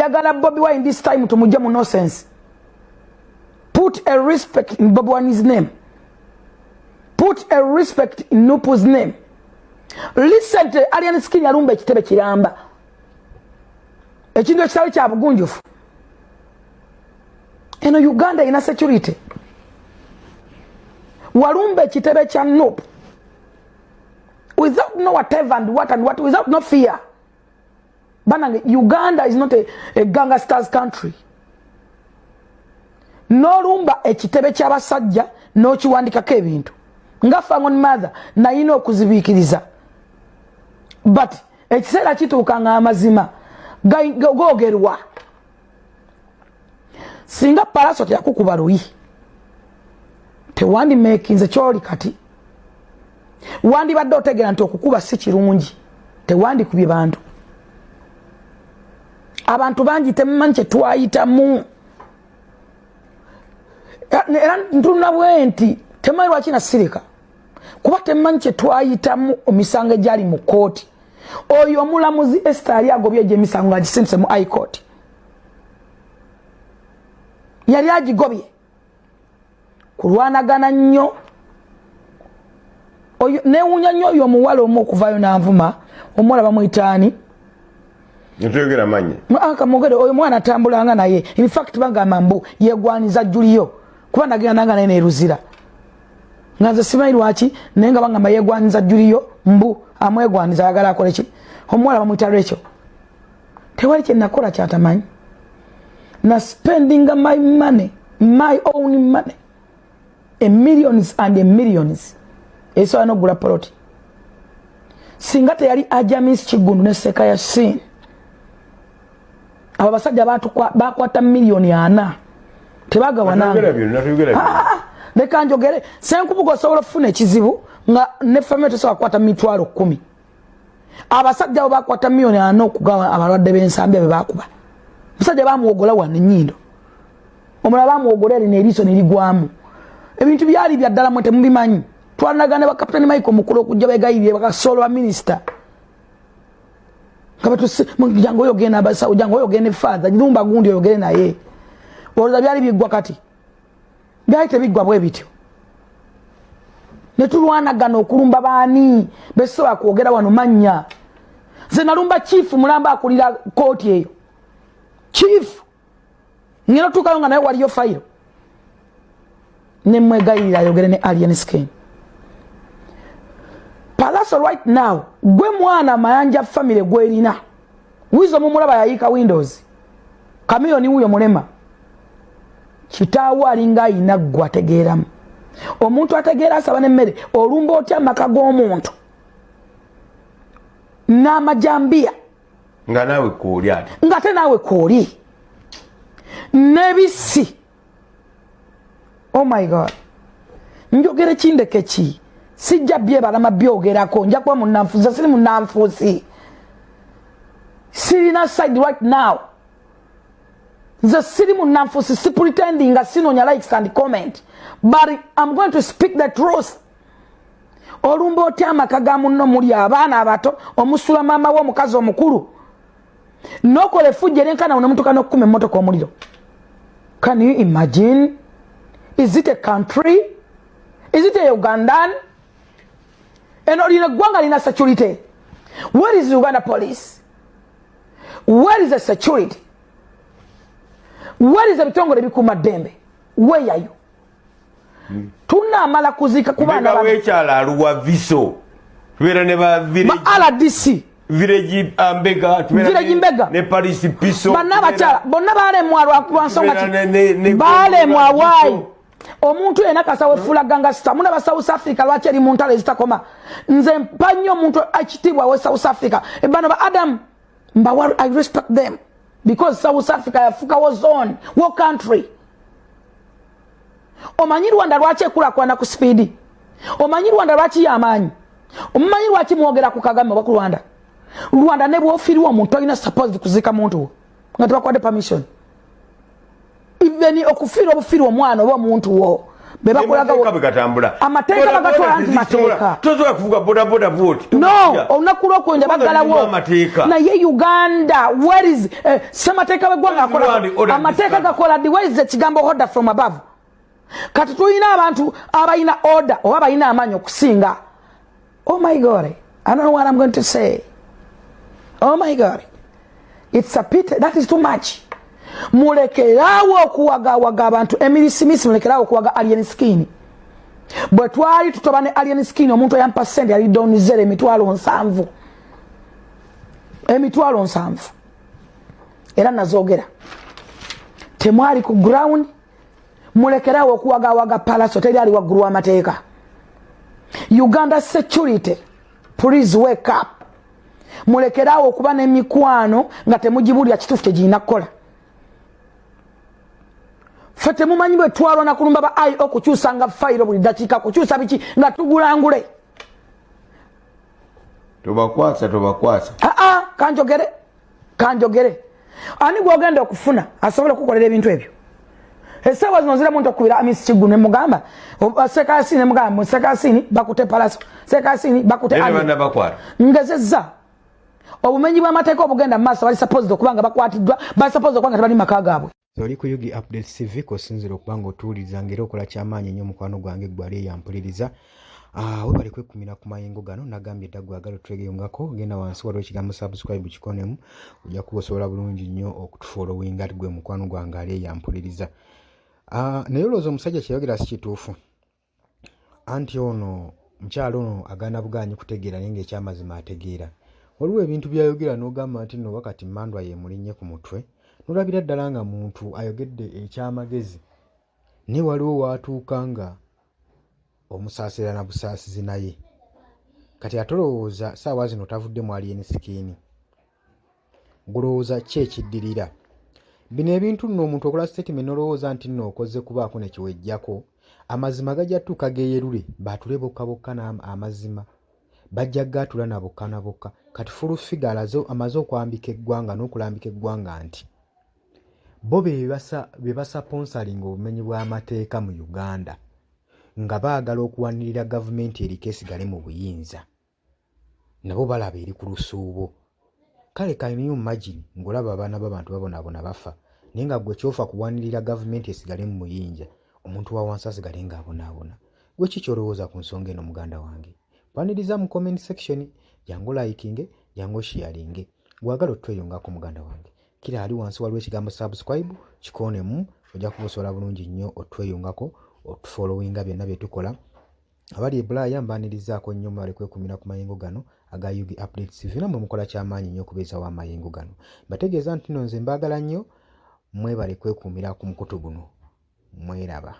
Njagala Bobi Wine this time tumujje mu nonsense. Put a respect in Bobi Wine's name, put a respect in NUP's name. Listen to Alien Skin. Yalumba ekitebe kiramba, ekintu ekitali kya bugunjufu. Eno Uganda erina security. Walumba ekitebe kya NUP without no whatever and what and what, without no fear. Banange, Uganda is not a gangsters country. N'olumba ekitebe ky'abasajja n'okiwandikako ebintu nga Fangon Mother nayina okuzibiikiriza, but ekiseera kituuka nga amazima googerwa. Singa Palaso teyakukuba luyi, tewandimeekinze kyoli kati. Wandibadde otegeera nti okukuba si kirungi, tewandikubye bantu. Abantu bangi temumanyi kyetwayitamu, era ntuna bwe nti temanyi lwaki nasirika, kuba temumanyi kyetwayitamu. Emisango egyali mu kooti, oyo omulamuzi Esther yali agobye egyo emisango ngaagisindise mu High Court, yali agigobye kulwanagana nnyo. Newuunya nnyo oyo omuwala omu okuvayo nanvuma. Omuwala bamwyitaani? Ntuyogera manye. Kamugere oyo mwana atambulanga naye. Infact bagamba mbu yegwaniza Juliyo, kuba nagenda nanga naye neruzira nga nze simanyi lwaki, naye nga bagamba yegwaniza Juliyo, mbu amwegwaniza, ayagala akole ki? Omuwala bamwyita Rachel. Tewali kyenakola kyatamanyi. Na spendinga my money, my own money, a millions and a millions, esobola nokugula poloti. Singa teyali Ajamis Kigundu ne Seka Yasin, abo abasajja bakwata 4 miliyoni tebagawananga. Natuyogera byonna, natuyogera byonna. Ah, ah, leka njogere. Senkubuga osobola okufuna ekizibu nga ne family tosobola kukwata 100,000. Abasajja abo bakwata 4 miliyoni okugawa abalwadde b'ensambya be bakuba. Musajja bamuwogola wano ennyindo, omulala bamuwogola erina eriiso nerigwamu. Ebintu byali bya ddala, mwe temubimanyi. Twanagana ba Kapitani Michael Mukulu okujja begayirire bakasolo ba minisita nga batusi, jangu oyogere n'abasawo, jangu oyogere ne father lumba gundi oyogere naye. Olowooza byali biggwa? Kati byali tebiggwa bwe bityo. Ne tulwanagana okulumba baani besobola kwogera wano mannya. Nze nalumba chief mulamba akulira kooti eyo, chief ngenda otuukayo nga naye waliyo fayiro, nemwegayirira ayogere ne Alien Skin. Palaso right now gwe mwana Mayanja family gwerina. Wizo mumulaba yayiika windows, Kamiliyoni wuyo mulema. Kitaawo alinga ayina ggwe ategeeramu. Omuntu ategeera asaba nemmere. Olumba otya amaka g'omuntu n'amajambiya? Nga naawe kooli ate. Ngate naawe kooli n'ebisi. Oh my God, njogere kindeke ki? Sijja byebalama byogerako, nja kuba munanfuusi. Siri munanfuusi, sirina side right now. Nze siri munanfuusi, si pretending nga sinonya likes and comment, but I'm going to speak the truth. Olumba otya amaka ga munno muli abaana abato, omusula maama we omukazi omukulu, nokola efujja erenkana nemutuka n'okukuma emmotoka omuliro? Can you imagine? Is it a country? Is it a Ugandan? Eno lino eggwanga lina security? Where is Uganda Police? Where is the security? Where is ebitongole ebikuuma ddembe? Weyayo tunaamala kuziika ku baana. Mbega w'ekyalo aluwa viso, tubeera ne ba village ba RDC. Village Mbega tubeera Village Mbega. Ne Paris Piso. Banna abakyala bonna balemwa lwa nsonga tubeera ki? Ne Balemwa. Waayi Piso. Omuntu yenna kasawefuula gangster. Mulaba South Africa lwaki eri mu ntalo ezitakoma? Nze mpa nnyo omuntu ekitiibwa we South Africa. Bano ba Adam mbawa, I respect them because South Africa yafuka war zone, war country. Omanyi Rwanda lwaki ekulakulana ku speed? Omanyi Rwanda lwaki yamaanyi? Omumanyi lwaki mwogera ku Kagame oba ku Rwanda? Rwanda ne bwofiirwa omuntu, olina supposed kuziika muntu wo nga tebakwadde permission. Even okufiirwa obufiirwa omwana oba omuntu wo, Bebakolagawo gatambula. Amateeka bagatwala nti mateeka. Tosobola kuvuga bodaboda bwoti. No, olunaku lwokwenja baggalawo. Naye Uganda, where is semateeka w'eggwanga akola amateeka gakola ddi? Where is ekigambo order from above? Kati tulina abantu abalina order oba balina amaanyi okusinga. Oh my God, I don't know what I'm going to say. Oh my God, it's a pity. That is too much. Mulekeraawo okuwagawaga abantu emirisimisi, mulekeraawo okuwaga Alien Skin. Bwe twali tutoba ne Alien Skin, omuntu eyampa sente yali Donizera, 700,000, 700,000, era nazoogera temwali ku ground. Mulekerawo okuwagawaga Palaso, teri ali waggulu w'amateeka. Uganda security, please wake up. Mulekerawo okuba n'emikwano nga temugibulira kituufu kyegirina kukola. Ffe temumanyi bwe twalwana kulumba ba ai okukyusanga fayiro buli dakiika, kukyusa biki nga tugulangule. Tobakwasa, tobakwasa. Aa, kanjogere, kanjogere. Ani gwogenda okufuna asobola okukolera ebintu ebyo? Essaawa zino nziramu nti okubira Amisi Kiggu nemugamba Sekasini, nemugamba Sekasini bakute Palaso, Sekasini bakute. Ngezezza obumenyi bw'amateeka obugenda mu maaso. Bali supposed okuba nga bakwatiddwa, bali supposed okuba nga tebali maka gaabwe. Oli ku Ug Update TV kosinzira okuba nga otuwuliriza ngaera okola kyamaanyi nnyo, mukwano gwange gwali eyampuliriza. Ah, webale kwekumira ku mayengo gano. Nagambye dda gwagala otwegeyongako, genda wansi waliwo ekigambo subscribe, kikonemu, ojja kuba osobola bulungi nnyo okutufollowinga gwe mukwano gwange ali eyampuliriza. Ah, naye olowooza omusajja kyeyogera si kituufu? Anti ono mukyalo ono agaana bugaanyi kutegeera, naye ngaekyamazima ategeera. Waliwo ebintu byayogera n'ogamba nti no wakati mandwa yemulinnye ku mutwe, nolabira ddala nga muntu ayogedde ekyamagezi, naye waliwo waatuuka nga omusaasira na busaasizi. Naye kati ate olowooza saawa zino tavudde mu Alien Skin, gulowooza ki ekiddirira bino ebintu? Nno omuntu okola statement nolowooza nti nno okoze kubaako nekiwejjako, amazima gajja tuuka geeyerule, baatule bokka bokka amazima bajja gaatula na bokka na bokka. Kati Full Figure alaze amaze okwambika eggwanga n'okulambika eggwanga nti bo be basponsoringa obumenyi bw'amateeka mu Uganda, nga baagala okuwanirira gavumenti eriko esigale mu buyinza, nabo balaba eri ku lusuubo. Kale can you imagine ng'olaba abaana b'abantu babonaabona bafa, naye nga gwe kyofa kuwanirira gavumenti esigale mu buyinza, omuntu wa wansi asigale ng'abonaabona? Gwe ki kyolowooza ku nsonga eno, muganda wange? Kwaniriza mu comment section, jangu likinge, jangu osharinge. Gwagala otweyongako, muganda wange, kira ali wansi waliwo ekigambo subscribe, kikoonemu, ojja kuba osobola bulungi nnyo otweyongako, otufollowinga byonna bye tukola. Abali e Bulaaya mbaanirizaako nnyo, mwebale kwekumira ku mayengo gano aga Ug Updates TV. Nammwe mukola kyamaanyi nnyo okubeezawo amayengo gano. Mbategeeza nti nno nze mbaagala nnyo, mwebale kwekuumira ku mukutu guno. Mweraba.